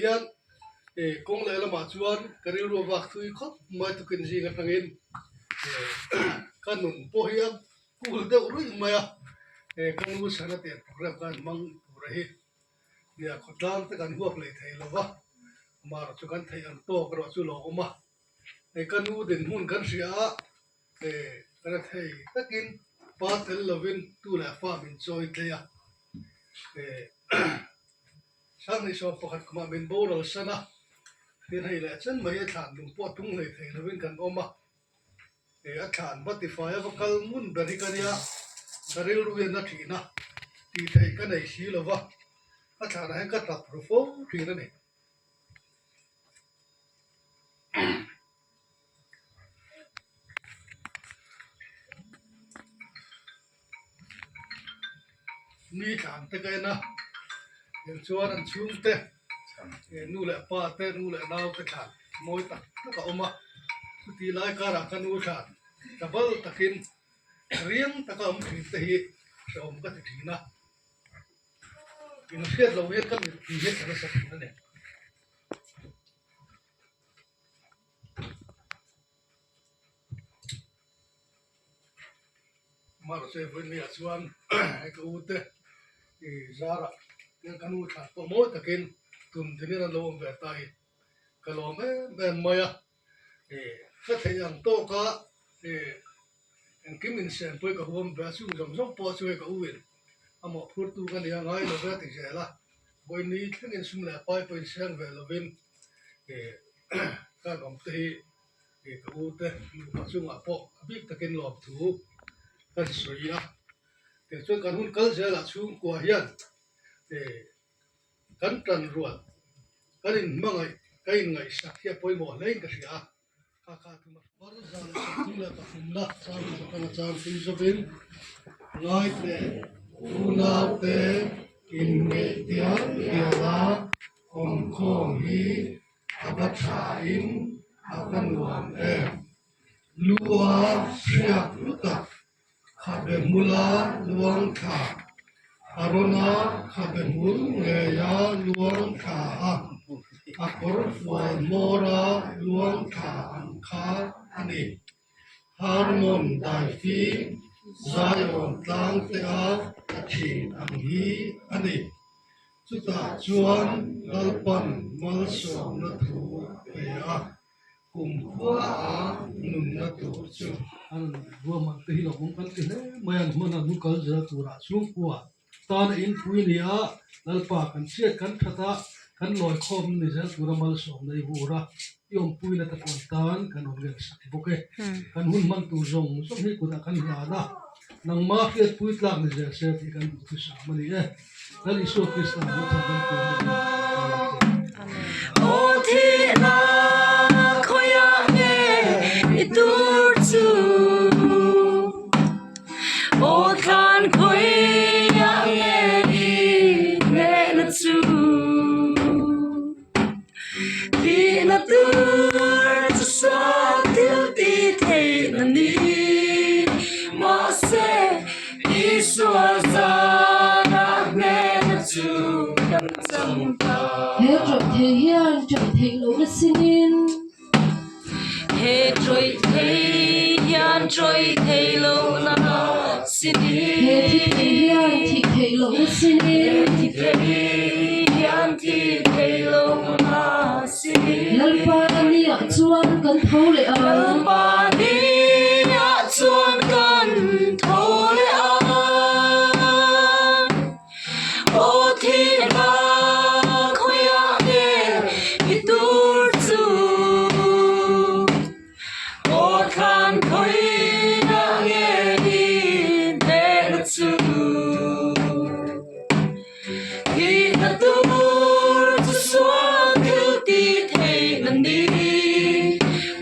hian kawng leh lamah chuan ka rilru a vak thui khawp mai tukin zing atangin ka nun pawh hi a kul deuh ruih mai a, ka nu chhana tih program khan hmang tur a hi nia khawtlang te kan huap leh thei lo va, amaherawhchu chu kan theih ang tawk erawh chu lo awm a, hei ka nu dinhmun kan hria a, ka thei takin pa tel lovin tu leh fa min chawi tlei a. Sanghnih pakhat kumah min boral san a, tin hei leh chen mai a thlan lung pawh a tung hlei thei lovin kan awm a, a thlan va tifai a va kal ngun ber hi ka nia, ka rilru hian a thin a, tih theih ka nei si lo va, a thlanah hian ka tap ru fo thin a ni. Mi thlan te ka en a eng chuan an chhungte nu leh pa te nu leh nau te thlan mawi tak tak a awm a chuti lai karah ka nu thlan tla bal takin riang taka awm thin te hi hrehawm ka ti thin a inhriat loh hian ka mittui hi a tla nasa thin a ni. Mahse vawiin chuan hei ka u te ih zarah hian ka nu thlan pawh mawi takin tum dinin an lo awm ve ta hi ka lawm em em mai a ih ka theih ang tawka ih engkim insiam pawh hi ka huam ve a chung zawng zawng pawh chu hei ka u in a mawhphurtu ka nia ngai lo ve a ti zel a vawiin ni thlengin sum leh pai pawh insiam ve lovin ih ka awm te hi ih ka u te nupa chungah pawh a bik takin lawmthu ka sawi a tichuan kan hun kal zelah chhungkua hian ih kan tan rual kan inhmangaih ka inngaihsak hi a pawimawh hle in ka hria a. Ngai teh unaute inngeih dial dial a awmkhawm hi a va thain a va nuam em. Lu a hriak lutak Khabe hmula luang thla, Arona khabe hmul ngeia luang thla a, a kawr fual hmawra luang thla ang kha a ni. Harmon daifim Zion tlang te a a thin ang hi a ni. Chutah chuan Lalpan malsawmna thu pe a. Kum khua a nunna tur chu. An ruahman te hi lo awm kan ti hle mai a, hman a nu kal zel turah chhungkua tana inpui ni a, Lalpa kan chhiat kan that a, kan lawi khawm ni zel tura malsawmna i vur a, i awmpuina te pawh an tan kan rawn ngen sak bawk e. Kan hun hman tur zawng zawng hi kutah kan hlan a, nangma hriatpui tlak ni zel se tih kan duhthusam a ni e. Lal Isua Krista an lo chhan dam tur hi a Aw thihna khawiah nge i tur chu Aw thlan khawiah nge i hnehna chu Thihna tur chu sual thil ti theihna ni Mahse Isua zana hnehna chu kan chang ta. He tawih thei hian tawih theih lohna sinin. He tawih thei hian tawih theih lohna sinin. He thi thei hian thih theih lohna sinin. He thi thei hian thih theih lohna sinin. Lalpa niah chuan kan tho leh ang. Lalpa niah chuan kan tho leh ang. Aw thihna khawiah nge i tur chu? Aw thlan khawiah nge i hnehna chu? Thihna tur chu sual thil tih theihna ni.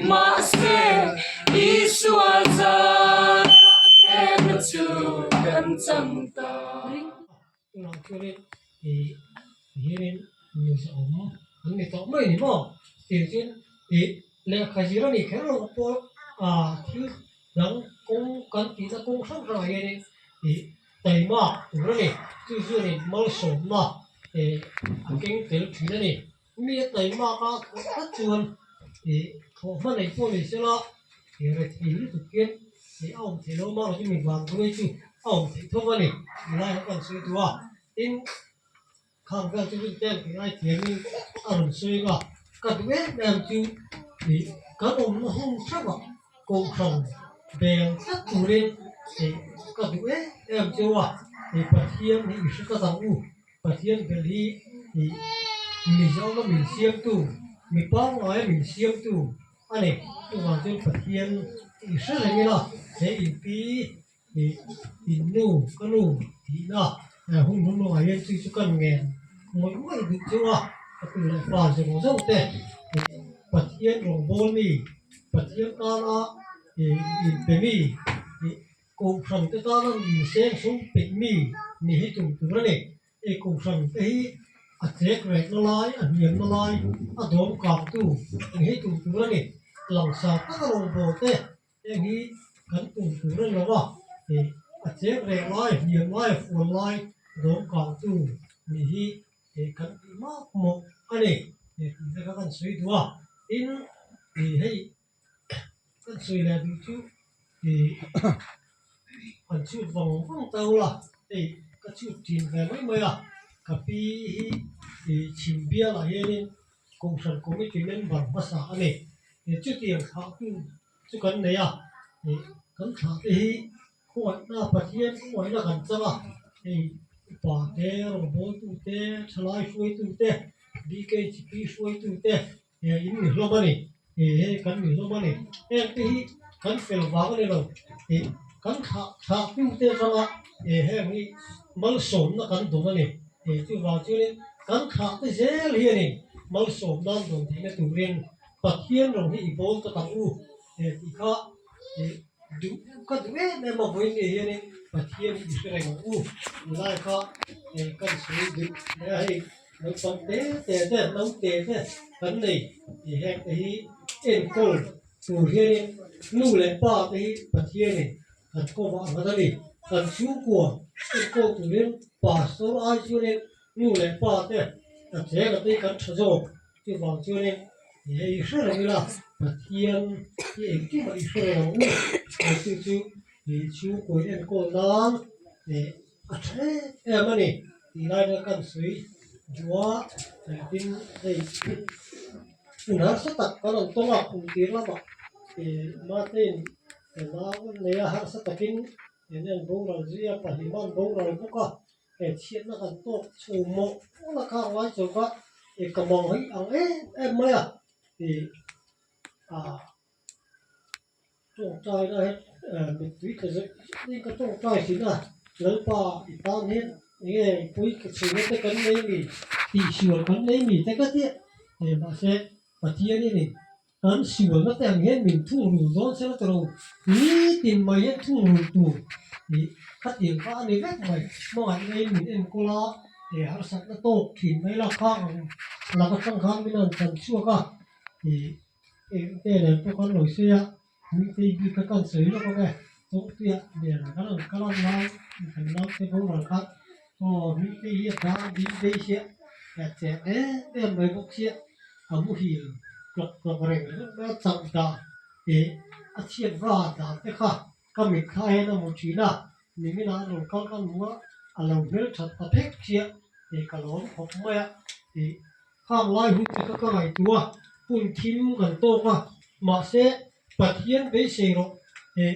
Mahse, Isua zarah hnehna chu kan chang ta. Tunah chuanin ih hianin news a awm an ni tawh mai ni maw? Tih chuan ih lehkha zir a nih kher loh pawh ah thil dang kawng kan tihna kawng hrang hrangah hianin ih taima tur a ni. Chu chuanin malsawmna ih a keng tel thin a ni. Mi a taimak a thawh tlat chuan ih thawh hma nei pawh ni sela ih rethei lutuk hian ih a awm theih lo a, amaherawhchu mi vanduai chu a awm theih tho a ni. Tunlai kha kan sawi duh a, tin khang vel chu rin ten tih ai thiamin a rawn sawi a, ka duh em em chu ih kan awmna hun hreuhah kohhran bel tlat turin ih ka duh em em chu a, ih Pathian hi i hre tlat ang u. Pathian bel hi ih Mizoram min siamtu, mi pangngaia min siamtu a ni. Chuvang chuan Pathian i hre reng ila he inpi ih in nu ka nu tihna hun hun lawngah hian chu chu kan ngen ngawih ngawih duh chu a, ka tu leh fa zawng zawng te ih Pathian rawngbâwl mi, Pathian tana ih inpe mi ih Kohhran te tana inseng sum peih mi ni hi tum tur a ni. Hei kohhran te hi a chek rehna lai, a hniamna lai, a dawm kangtu ni hi tum tur a ni. Langsar taka rawngbâwl te heng hi kan tum tur a ni lo a, hei a chek reh lai, hniam lai, a fual lai dawm kangtu ni hi hei kan tih mak mawh a ni. Hei tih te kha kan sawi duh a, tin hei Kan sawi leh duh chu ih an chhut vang vang ta ula hei ka chhut thin ve mai mai a ka pi hi ih chhim bialah hianin kohhran committee member hmasa a ni chutiang thlah tu chu kan nei a ih kan thlah te hi khawngaihna Pathian khawngaihna kan chang a hei upa te rawngbawltu te thalai hruaitu te BKGP hruaitu te. He in ni hlawm a ni, he hei kan ni hlawm a ni. Heng te hi kan fel vang a ni lo, ih kan thlah thlah tu te atanga he heng hi malsawmna kan dawn a ni. He chuvang chuanin kan thlah te zel hianin malsawmna an dawn theihna turin Pathian rawng hi i bawl ta tak u he tih kha ih duh ka duh em em a vawiin ni hianin Pathian hi i hre reng ang u tilai kha kan sawi duh mai a hei. Naupang te te te naute te kan nei tih heng te hi enkawl tur hianin nu leh pa te hi Pathianin kan kawvah ang a ni. Kan chhungkua enkawl turin pastor ai chuanin nu leh pa te a cheng a te hi kan tha zawk. Chuvang chuanin hei i hre reng ila Pathian hi engkim ah i hre reng ang u. Chu chu chhungkua enkawl nan A tha em em a ni tih lai na kan sawi duh a, engtin hei hun harsa tak kan rawn tawng a, kum tir lamah ih Matein nau an nei a, harsa takin eng en boral zui a, pahnih man boral bawk a, he chhiatna kan tawk chho mawh mawlh a kha a ngai chawk a, ih ka mang hi ang em em mai a ih ah. Tawngtai na hi mittui tla zet zet in ka tawngtai thin a, Lalpa i tan hian enge pui ka chhunna te kan nei mi, tihsual kan nei mi te ka tia, hei mahse Pathian in kan sualna te ang hian min thungrul dawn se la tawh lo, nitin mai hian thungrul tur tih khatiang kha a ni vek mai, hmangaihna in min enkawl a, he harsatna tawk thin mai la khang ang laka tang khan min han chan chhuak a, ih. Engte nen pawh kan lo sawi a, Hmingtei bik kha kan sawi lawk ang e, Chawngtuiah nen kan rawn kal ang nau kan naute boral kha aw Hmingtei hi a dang ding daih sia, a cheng em em mai bawk sia, a muhil tlawk tlawk reng reng mai a chauh dan leh a chhiat va dan te kha ka mit kha hian a hmu thin a, niminah an rawn kal kan hmu a, a lo hmelthat ta phek sia tih ka lawm khawp mai a tih. Khang lai hun te kha ka ngaihtuah a, hun thim kan tawk a, mahse Pathian beisei rawh eh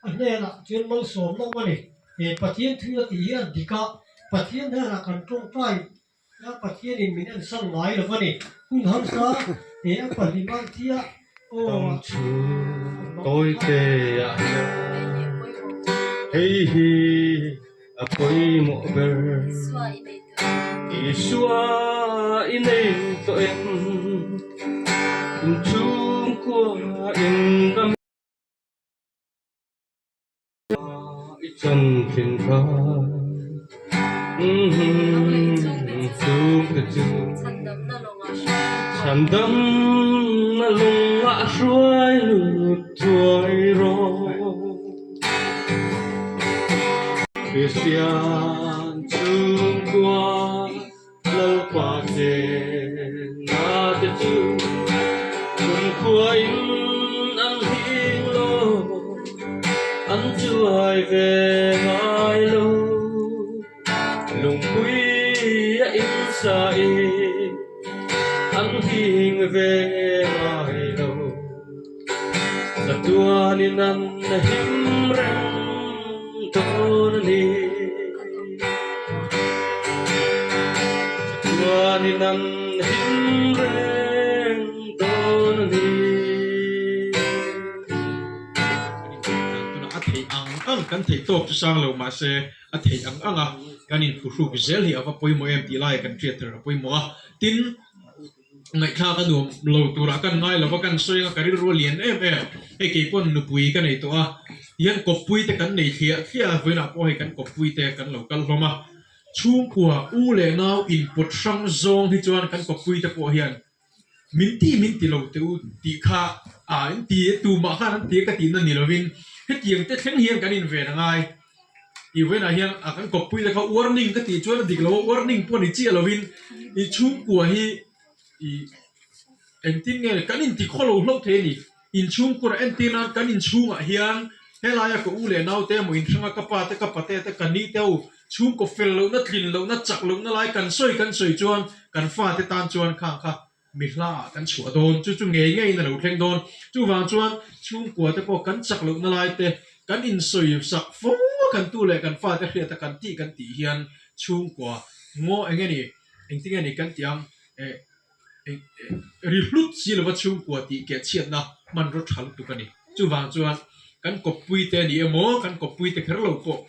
a hnenah chuan malsawm lo a ni. Eh Pathian thil a tih hi a dik a, Pathian hnenah kan tawngtai a, Pathianin min ensan ngai lo a ni. Hun harsa eh a pahlim a tia aw Dam chhung tawi te ah hian hei hi a pawimawh ber. Isua i nei tawh em? Inchhungkua in dam i chan thin kha. Chhungte chu chhandamna lungah hruai lut thuai rawh. Kristian chhungkua Lalpa chen. Chhungkua in an hing lo, an chuai ve ngai lo. Lungpui a in sa i an hing ve ngai lo. Chatuanin an him reng dawn a ni. Chatuanin an him reng dawn a ni. Tunah a theih ang ang kan theih tawk chu sang lo mahse a theih ang ang a kan inphuhruk zel hi a va pawimawh em tih laia kan hriat thar a pawimawh a. Tin, Ngaihthlak a nuam lo turah kan ngai lova kan sawi anga ka rilru a lian em em. Hei kei pawn nupui ka nei tawh a, hian kawppui te kan nei thliah thliah a, vawiinah pawh hei kan kawppui te kan lo kal hlawm a. Chhungkua u leh nau inpawt hrang zawng hi chuan kan kawppui te pawh hian min ti min ti lo teh u tih kha a in ti tumah khan an ti a ka tihna ni lovin hetiang te thleng hian kan inven a ngai. I vawiinah hian a kan kawppui te kha warning ka tih chuan a dik lo a, warning pawh ni chiah lovin i chhungkua hi i engtin nge kan inti khaw lo hlauh thei a ni. Inchhungkur a entir nan kan inchhungah hian helaia ka u leh naute emaw inhranga ka pa te ka pate te ka ni te ho chhungkaw fel lohna tlin lohna chak lohna lai kan sawi kan sawi chuan kan fate tan chuan khang kha mi hla ah kan chhuah dawn, chu chu ngei ngeiin a lo thleng dawn. Chuvang chuan chhungkua te pawh kan chak lohna lai te, kan insawi sak fo a kan tu leh kan fate hriat a kan tih kan tih hian chhungkua ngaw eng nge ni, engtin nge ni kan tih ang eh eh ri hlut si lova chhungkua tih keh chhiatna hmanraw tha lutuk a ni. Chuvang chuan kan kawppui te a ni emaw, kan kawppui te kher lo pawh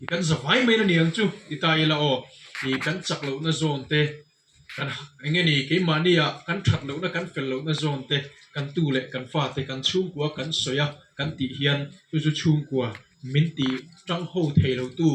i kan zavai mai na ni ang chu ti ta ila aw, i kan chak lohna zawn te, Kan eng nge ni keimahni ah kan that lohna kan fel lohna zawn te kan tu leh kan fate kan chhungkua kan sawi a kan tih hian chu chu chhungkua min ti tang ho thei lo tu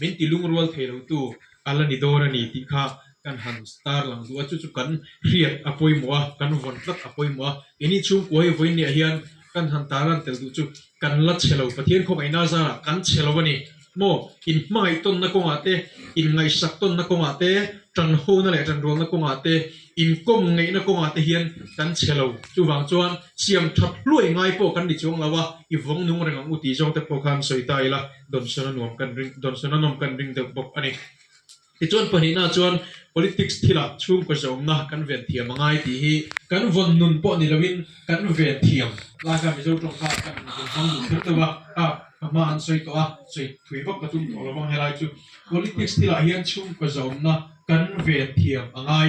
min ti lungrual thei lo tu a la ni dawn a ni tih kha kan han tar lang duh a chu chu kan hriat a pawimawh a kan vawn tlat a pawimawh a keini chhungkua hi vawiin niah hian kan han tar lan tel duh chu kan la chhe lo Pathian khawngaihna zarah kan chhe lo a ni. Maw, inhmangaih tawnna kawngah te, inngaihsak tawnna kawngah te, tanhona leh tanrualna kawngah te, inkawm ngeihna kawngah te hian kan chhe lo. Chuvang chuan siam that hluai ngai pawh kan ni chuang lo a, i vawng nung reng ang u tih zawng te pawh khan sawi ta ila, dawnsawn a nuam kan ring, dawnsawn a nawm kan ring deuh bawk a ni. Tichuan pahnihna chuan politics thilah chhungkaw zawmna kan ven thiam a ngai tih hi kan vawn nun pawh ni loin kan ven thiam lai kha Mizo tawng kha kan vawn hmang duh kher deuh a, a ka hma an sawi tawh a, sawi thui vak ka tum tawh lo vang helai chu politics thilah hian chhungkaw zawmna kan ven thiam a ngai.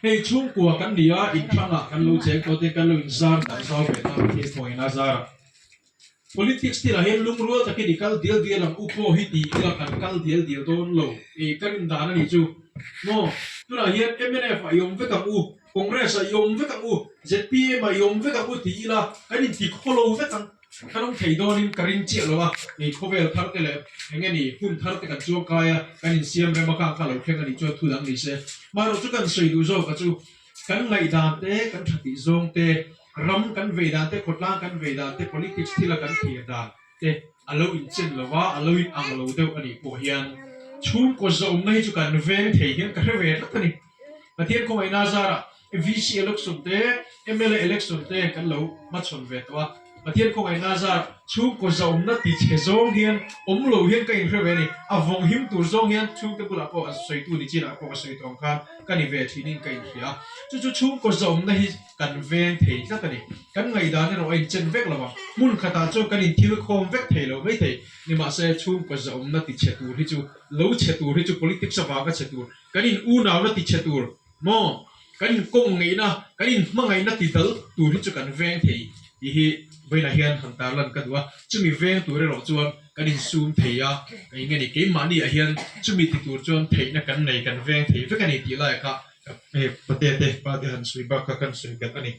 Hei chhungkua kan ni a, inhrangah kan lo cheng tawh te kan lo inzar dan zau ve ta Pathian khawngaihna zarah. Politics thilah hian lungrual takin i kal dial dial ang u pawh hi ti ila kan kal dial dial dawn lo i ka rin dan a nih chu maw. Tunah hian mnf ah i awm vek ang u, Congress ah i awm vek ang u, zpm ah i awm vek ang u ti ila kan inti khawlo vek ang. Kan awm thei dawnin ka ring chiah lo a, i khawvel thar te leh eng nge ni hun thar te kan chuang kai a, kan insiam rem a khang kha lo thleng a nih chuan thu dang ni se. Marawh chu kan sawi duh zawk a chu kan ngaihdan te, kan tha tih zawng te, Ram kan vei dan te, khawtlang kan vei dan te, politics thila kan thlir dan te a lo inchen lo va, a lo in ang lo deuh a nih pawh hian chhungkaw zawmna hi chu kan veng thei hian ka hre ve tlat a ni. Pathian khawngaihna zarah VC election te, mla election te kan lo hmachhawn ve tawh a, Pathian khawngaihna zarah chhungkaw zawmna ti chhe zawng hian awm lo hian ka inhre ve a ni. A vawng him tur zawng hian chhungte bulah pawh a sawitu ni chinah pawh ka sawi tawh ang khan ka ni ve thinin ka inhria a. Chu chu chhungkaw zawmna hi Kan veng thei tlat a ni. Kan ngaihdan erawh a inchen vek lo ang. Hmun khatah chuan kan inthil khawm vek thei lo mai thei. Nimahse, chhungkaw zahawmna ti chhe tur hi chu, lo chhe tur hi chu politics avanga chhe tur, kan in unauna ti chhe tur maw, kan inkawng ngeihna, kan inhmangaihna ti dal tur hi chu kan veng thei tih hi vawiinah hian han tarlan ka duh a. Chumi veng tur erawh chuan kan insum thei a, eng nge ni, keimahniah hian chumi ti tur chuan theihna kan nei, kan veng thei vek a ni tih laiah kha Hei pate te pa te han sawi bak kha kan sawi belh a ni.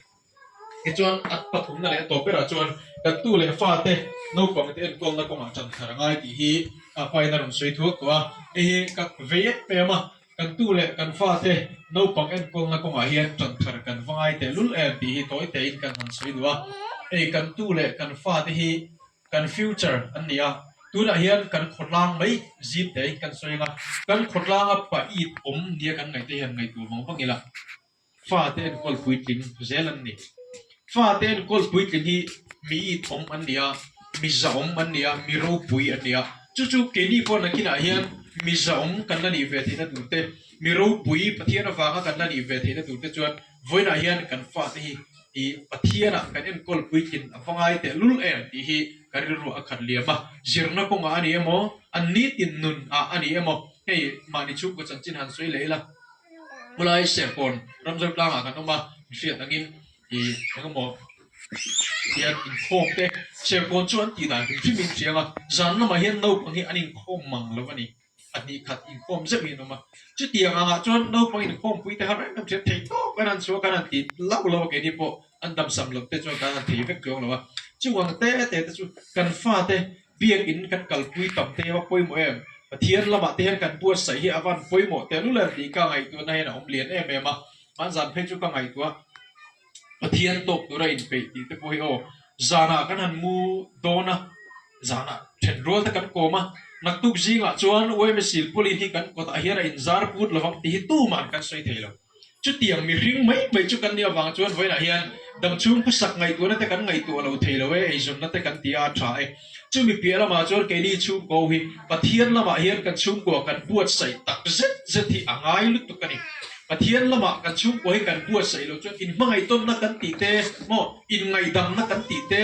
Tichuan a pathumna leh a tawp berah chuan kan tu leh fa te naupang te enkawlna kawngah ṭan thar a ngai tih hi a pain a rawn sawi thuak tawh a. Hei hi ka vei em em a, kan tu leh kan fa te naupang enkawlna kawngah hian ṭan thar kan va ngai tehlul em tih hi tawi tein kan han sawi duh a. Hei kan tu leh kan fa te hi Kan future an ni a, tunah hian kan khawtlang mai zim te in kan sawi ang a, kan khawtlanga pahit awm nia kan ngaih te hian ngaihtuah vang vang ila, fate enkawl puitling zel an ni. Fate enkawl puitling hi mi ithawm an ni a, mi zahawm an ni a, mi ropui an ni a. Chu chu keini pawh nakinah hian mi zahawm kan la nih ve theihna tur te, mi ropui Pathian avanga kan la nih ve theihna tur te chuan vawiinah hian kan fate hi i Pathianah kan enkawl puitlin a va ngai teh lul em tih hi ka rilru a khat liam a. Zirna kawngah a ni emaw, an nitin nun ah a ni emaw, hei mahni chhungkaw chanchin han sawi leh ila. Khulai Serkawn Ramzau tlangah kan awm a, hriat angin ih engemaw hian inkhawm te Serkawn chu an tih dan hrim hrimin chiang a, zan lamah hian naupang hi an inkhawm mang lo a ni, pahnih khat inkhawm zeuh hi an awm a, chutiang angah chuan naupang inkhawmpui te kha reng kan hriat thei tawk kan han chhuah kan han ti lauh lauh a keini pawh an damsam loh te chuan kan han thei vek chuang lo a, chung ang te te te chu kan fate Biakinn kan kalpui tam te a pawimawh em? Pathian lamah te hian kan buatsaih hi a van pawimawh tehlul em tih ka ngaihtuahna hian a awm lian em em a. Hmanzan phei chu ka ngaihtuah Pathian tawk tura inpeih tih te pawh hi aw zanah kan han mu dawn a, zanah thenrual te kan kawm a, naktuk zingah chuan UMC Pulin hi kan kawtah hian a inzar put lovang tih hi tuman kan sawi thei lo. Chutiang mihring mai mai chu kan nih avang chuan vawiinah hian damchhung khawsak ngaihtuahna te kan ngaihtuah lo thei lo e, eizawnna te kan ti a a tha e. Chumi piah lamah chuan keini chhungkaw hi Pathian lamah hian kan chhungkua kan buatsaih tak zet zet hi a ngai lutuk a ni. Pathian lamah kan chhungkua hi kan buatsaih loh chuan inhmangaihtawnna kan tih te maw, inngaihdamna kan tih te,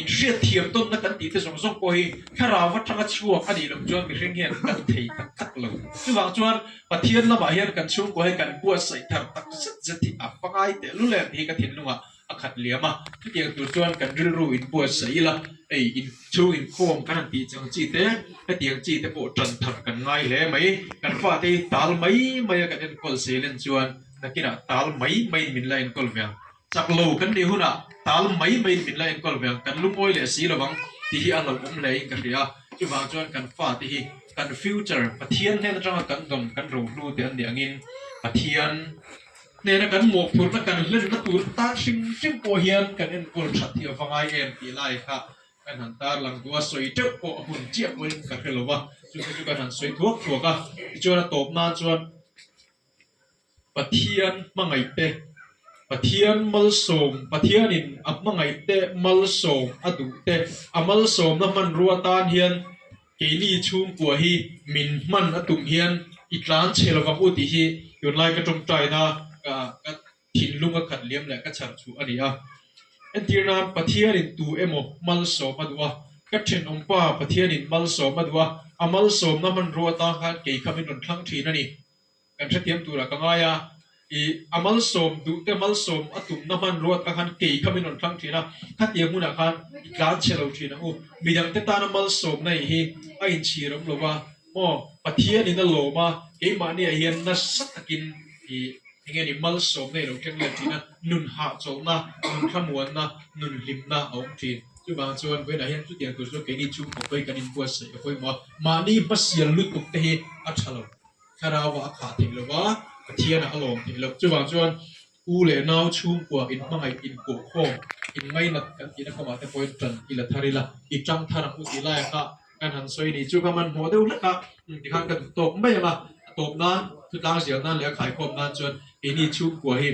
inhriatthiam tawnna kan tih te zawng zawng pawh hi thlarau atanga chhuak a nih loh chuan mihring hian kan thei tak tak lo. Chuvang chuan Pathian lamah hian kan chhungkua hi kan buatsaih thar tak zet zet hi a pangai teh lul em tih hi ka thinlungah a khat liam a. Chutiang tur chuan kan rilru in buatsaih ila, hei in chhung inkhawm kan han tih chang chi te, hetiang chi te pawh tan thar kan ngai hle mai. Kan fate hi tal mai mai a kan enkawl seilen chuan nakinah tal mai maiin min la enkawl ve ang. Chak lo kan nih hunah tal mai maiin min la enkawl ve ang, kan lungawi leh si lo ang tih hi a hlauhawm hle in ka hria a. Chuvang chuan kan fate hi kan future Pathian hnen atanga kan dawn kan rohlu te an nih angin Pathian hnena kan mawhphurhna kan hlenna tur tan hrim hrim pawh hian kan enkawl that hi a va ngai em tih lai kha kan han tarlang duh a, sawi teuh pawh a hmun chiah pawhin ka hre lo va, chu chu kan han sawi thuak thuak a, tichuan a tawp nan chuan Pathian hmangaih te, Pathian malsawm, Pathianin a hmangaih te malsawm a duh te, a malsawmna hmanrua tan hian keini chhungkua hi min hman a tum hian i tlan chhe lovang u tih hi tunlai ka tawngtaina ka thinlung a khat liam leh ka chhar chu a ni a. Entir nan Pathianin tu emaw malsawm a duh a, ka thenawmpa Pathianin malsawm a duh a, a malsawmna hmanrua atan khan kei kha min rawn thlang thin a ni. Kan hrethiam turah ka ngai a, i a malsawm duh te malsawm a tumna hmanrua atang khan kei kha min rawn thlang thin a, khatiang hmunah khan i tlan chhe lo thin ang u. Midangte tana malsawmna i hi a inchhir awm lo va, maw Pathianin a lawm a, keimahniah hian nasa takin i eng nge ni malsawmna i lo thleng let thin a, nun hahchawlhna, nun thlamuanna, nun hlimna a awm thin. Chuvang chuan vawiinah hian chutiang tur chu keini chhungkaw pawhin kan inbuatsaih a pawimawh a, mahni hmasial lutuk te hi a tha lo. Thlarau a khah theih lo va, Pathian a lawm theih loh. Chuvang chuan u leh nau chhungkua inhmangaih, inpawhkhawm, inngainat kan tihna kawngah te pawhin ṭan i la thar ila, i ṭang thar ang u tih laia kha kan han sawi a ni. Chu kha hmanhmawh deuh hlek a, tikhan ka duh tawk mai ang a, a tawp nan, thutlang zial nan leh a khaikhawm nan chuan keini chhungkua hi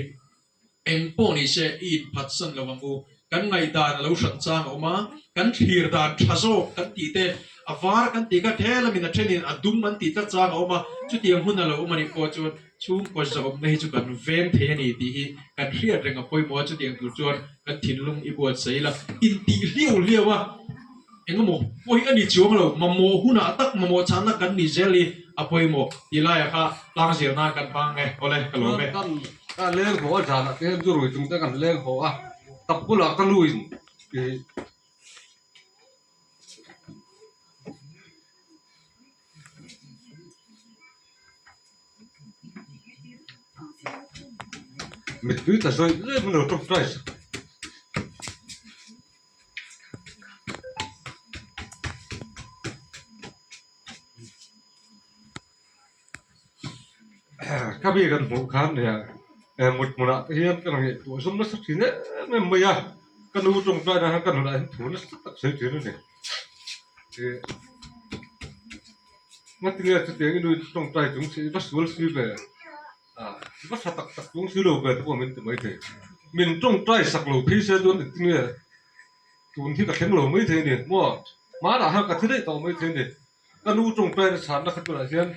Eng pawh ni se i inphatsan lo ang u. Kan ngaihdan a lo hran chang a awm a, kan thlir dan tha zawk kan tih te, a var kan tih kha thelamin a thenin a dum an tih tlat chang a awm a, chutiang hun a lo awm a nih pawh chuan chhungkaw zahawmna hi chu kan veng thei a ni tih hi kan hriat reng a pawimawh a, chutiang tur chuan kan thinlung i buatsaih ila intih hliau hliau a. Engemaw pawi a ni chuang lo, mamawh hunah tak mamawh chhanna kan ni zel hi a pawimawh tih laiah kha tlang zir nan kan hmang e, awle ka lawm e. Kan ka leng haw a zanah te hian zu rui chung te kan leng haw a, tak bulah ka lu in ih Mittui tla zawih zawih hmun lo tawngtai sak. Ka mi kan hmuh khan mut hmunah te hian ka ngaihtuah zawm nasa thin em em mai a, ka nu tawngtai na hian ka nunah hian thu nasa tak sawi thin a ni. Ngatinge chutiang i nu tawngtai chung si i va sual si ve, i va tha tak tak chung si lo ve te pawh min ti maithei. Min tawngtai sak lo phei se chuan engtin nge tun hi ka thleng lo mai thei a ni maw? Hmanah hian ka thi daih tawh mai thei a ni. Ka nu tawngtaina chhanna kha tunah hian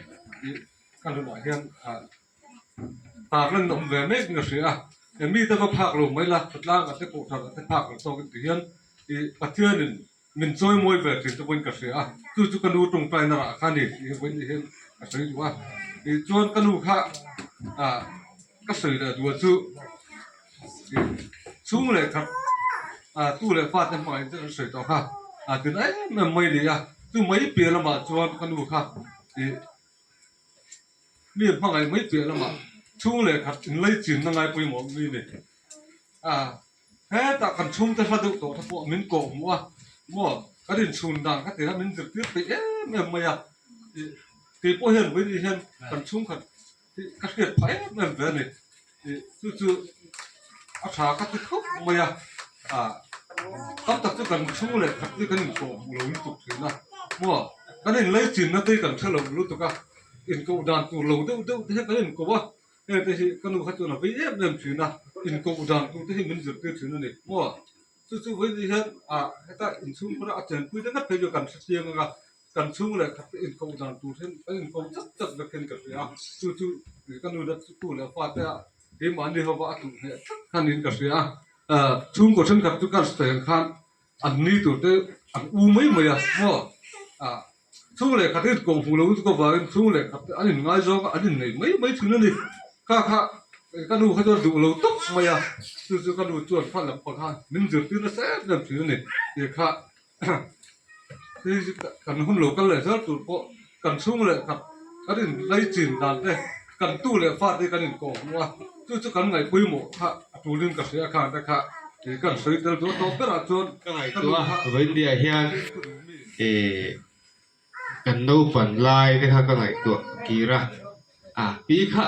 ih ka nunah hian ah tarlan a awm ve mek in ka hria a. Mite va phak lo mai la, khawtlangah te kohhranah te phak lo tawk in ti hian ih Pathianin min chawi mawi ve thin te pawhin ka hria a, chu chu ka nu tawngtaina rah kha a ni tih hi vawiin ni hian ka sawi duh a. Ih chuan ka nu kha ah ka sawi leh duh chu ih chhung leh khat ah tu leh fa te hmangah in chu an sawi tawh kha ah tin em em mai a ni a, chu mai piah lamah chuan ka nu kha ih mi hmangaih mai piah lamah chhung leh khat inlei chinna ngai pawimawh mi a ni. Ah hetah kan chhungte hla deuh tawh te pawh min kawh hmuh a maw kan inchhun dan kha tih kha min zirtir peih em em mai a ih kei pawh hian vawiin hian kan chhungkhat hi ka hriat phah em em ve a ni ih chu chu a tha ka ti khawp mai a ah tam tak chu kan chhung leh khat hi kan inkawh hmuh lo lutuk thin a maw kan inlei chinna te hi kan hre lo lutuk a inkoh dan tur lo deuh deuh te hian kan inkoh a. Heng te hi ka nu kha chuan a vei em em thin a, inkoh dan tur te hi min zirtir thin a ni maw? Chu chu vawiin hian ah heta inchhung kawra a chenpui te ngat phei chu kan hre chiang ang a, kan chhung leh khat te inkoh dan tur hian kan inkoh chat chat vek hian ka hria a, chu chu ka nu la tu leh fa te ah keimahni ho va a tuh hneh tlat kha niin ka hria a, ah chhungkaw thenkhat chu kan sawi ang khan an ni tur te an u mai mai a maw? Ah. Chhung leh khat in kawng hmuh lo lutuk avangin chhung leh khat an inngaizawng a, an inneih mai mai thin a ni. Kha kha ka nu kha chuan duh lo tawp mai a, chu chu ka nu chuan fa lampang kha min zirtir nasa em em thin a ni. Tih kha kan hun lo kal leh zel tur pawh kan chhung leh khat kan inlei chin dan te, kan tu leh fa te kan inkawh hmuh a, chu chu kan ngaihpawimawh kha a tulin ka hria khan te kha kan sawi tel duh a tawp berah chuan Ka ngaihtuah a, Vaindia hian Kan naupan lai te kha ka ngaihtuah kir a, a pi kha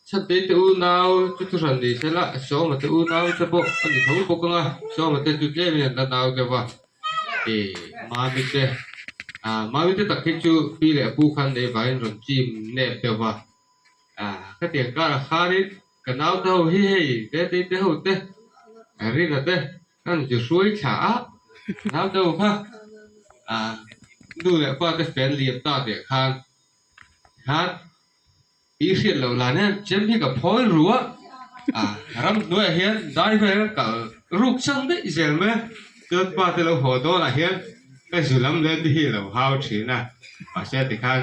Chhante te unau chu thu hran ni se la, Sawma te unau te pawh a ni tho bawk ang a, Sawma te chu tlemin an la nau deuh va, Mami te, Mami te tak hi chu pi leh pu khan nei vangin rawn chim nep deuh va, khatiang karah khanin ka nau te ho hi hei Tetei te ho te, Rina te Kan zu hruai thla a, nau deuh kha nu leh pa te fel liam ta teh khan khan i hriat loh lan hian chem hi ka phawi ru a, ram hnuaiah hian dai vel ka kal ruk chang daih zel mai a, chuan pa te lo haw dawnah hian ka zu lam leh te hi a lo hau thin a, mahse tikhan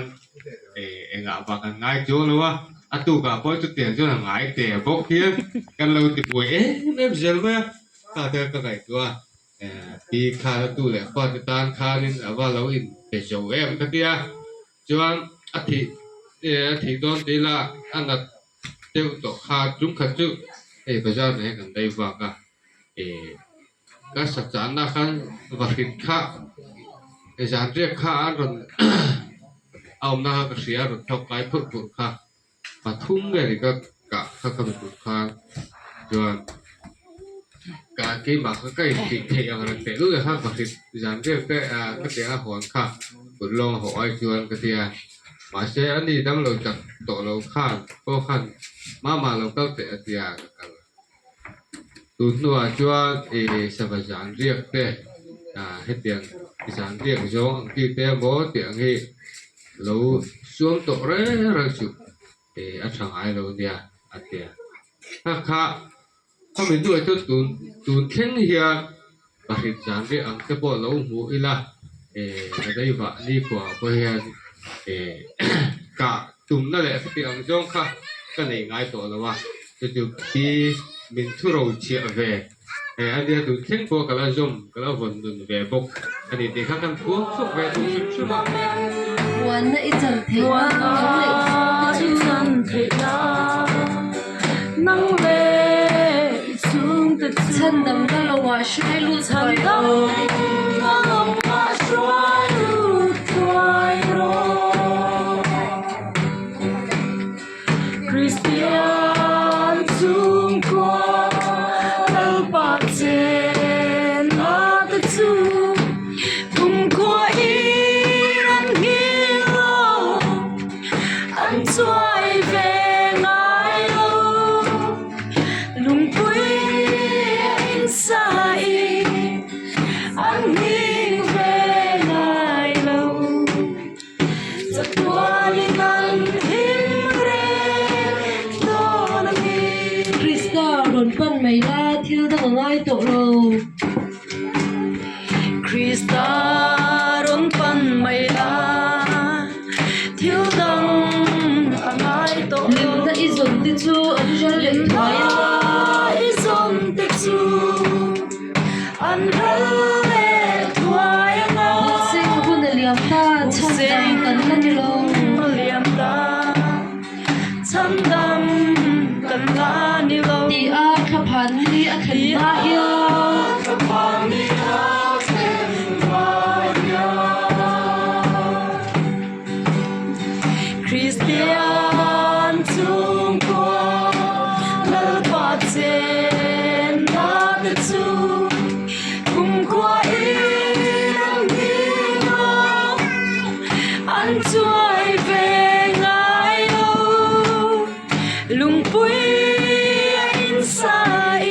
engah vak an ngai chuang lo a, a tukah pawh chutiang chuan a ngai teh bawk hian kan lo ti buai em em zel mai a. Kha te ka ngaihtuah a, pi khan a tu leh fa te tan khanin a va lo in pe zo em ka tia, chuan a thih a thih dawn tih ila a nat deuh tawh kha tum khat chu hei bazar nei kan lei vak a, ka sa chahna khan va hrit kha zan riak kha an rawn a awmna kha ka hria a rawn thawk kai phurh phurh kha. Pathum vel ka kah kha ka mitur khan chuan ka keimah kha ka intih theih ang reng teh luh khan pakhat zan vel te ka tiang a hawn kha kut lawng a haw ai chuan ka ti a mahse ani damlo chak tawh lo khan pawh khan mama lo kal teh a ti a ka kal tun hnuah chuan ih sava zan riak te hetiang zan riak zawng ang chi te emaw tih ang hi. Lo suam tawh reng reng chu eh a tha ngai lo nia a ti a. Kha kha khawmi hnuai chu tun tun thleng hian pahrit zan rih ang te pawh lo hmu ila eh ka daivah nikhua pawh hian eh kah tumna leh heti ang zawng kha ka nei ngai tawh lo a chu chu pi min thu ro chhiah ve eh a nia tun thleng pawh ka la zawm ka la vawn nun ve bawk a ni tih kha kan phuang chhuak ve duh hrim hrim a. Muanna i chan theih nan nang leh i chhungte chu. Chhandamna lo ah hruai lut thuai rawh. Kristian chhungkua Lalpa chenna te chu kumkhua in an nghil lo, an chuai ve ngai lo. Lungpui. Krista rawn pan mai la, thil dang a ngai tawh lo. Hlimna i zawn te chu an ral leh thuai a. Hlimna i zawn te chu an ral leh thuai anga. Bukseng hun a liam ta, chhandam kan la ni lo. Liam ta. Chhandam kan la ni lo. Ti a thlaphan ni a thlen hma hian. Thlaphan ni a thlen hma hian. Kristian chhungkua Lalpa chenna te chu kumkhua in an hlim a. An chuai ve ngai lo, lungpui a insai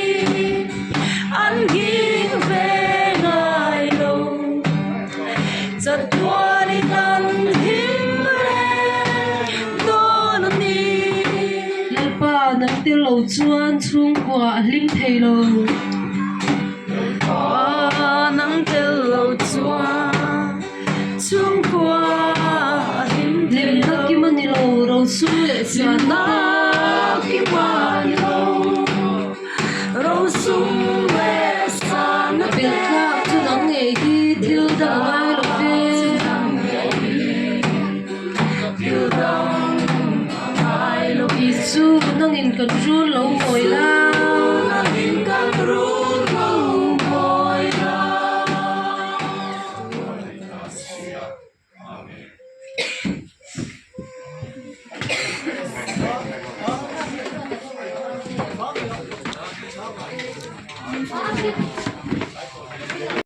an nghing ve ngai lo. Chatuanin an him reng dawn a ni. Lalpa, nang tel lo chuan chhungkua a hlim thei lo. Lalpa, nang tel lo chuan. Chhungkua a hlim thei lo. Hlimna kim a ni lo, rosum leh sanna te. Hlimna kim a ni lo, rosum leh sanna te. Belh tlak chu nang ngei hi thil dang a ngai lo ve. Thil dang a ngai lo ve. Isu, nangin kan rul lo ngawi la.